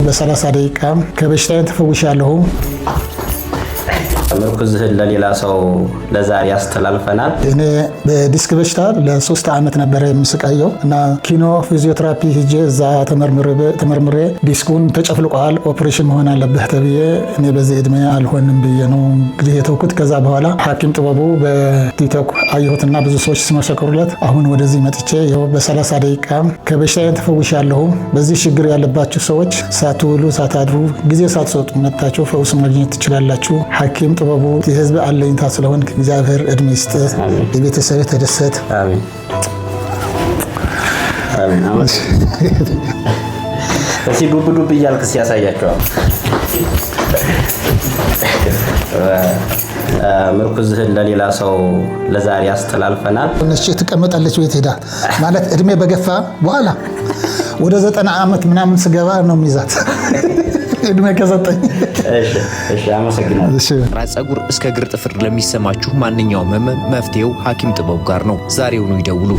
በ30 ደቂቃ ከበሽታዬ ተፈውሻለሁ። ምርኩዝህን ለሌላ ሰው ለዛሬ ያስተላልፈናል። እኔ በዲስክ በሽታ ለ3 ዓመት ነበረ የምስቃየው እና ኪኖ ፊዚዮቴራፒ ሂጄ እዛ ተመርምሬ ዲስኩን ተጨፍልቋል፣ ኦፕሬሽን መሆን አለብህ ተብዬ እኔ በዚህ እድሜ አልሆንም ብዬ ነው እንግዲህ የተውኩት። ከዛ በኋላ ሐኪም ጥበቡ በቲክቶክ አየሁትና ብዙ ሰዎች ሲመሰክሩለት አሁን ወደዚህ መጥቼ ይኸው በ30 ደቂቃ ከበሽታዬ ተፈውሻለሁ። በዚህ ችግር ያለባችሁ ሰዎች ሳትውሉ ሳታድሩ ጊዜ ሳትሰጡ መጥታችሁ ፈውስ ማግኘት ትችላላችሁ። ሐኪም ጥበቡ የህዝብ አለኝታ ስለሆን እግዚአብሔር እድሜ ይስጥህ፣ የቤተሰብ ተደሰት። አሜን አሜን። እስኪ ዱብ ዱብ እያልክ ሲያሳያቸዋል። ምርኩዝህን ለሌላ ሰው ለዛሬ ያስተላልፈናል። ነች ትቀመጣለች ቤት ሄዳ ማለት እድሜ በገፋ በኋላ ወደ 90 ዓመት ምናምን ስገባ ነው የሚይዛት እድሜ ከሰጠኝ። እሺ፣ አመሰግናለሁ። ራስ ፀጉር እስከ እግር ጥፍር ለሚሰማችሁ ማንኛውም ህመም መፍትሄው ሐኪም ጥበቡ ጋር ነው። ዛሬውኑ ይደውሉ።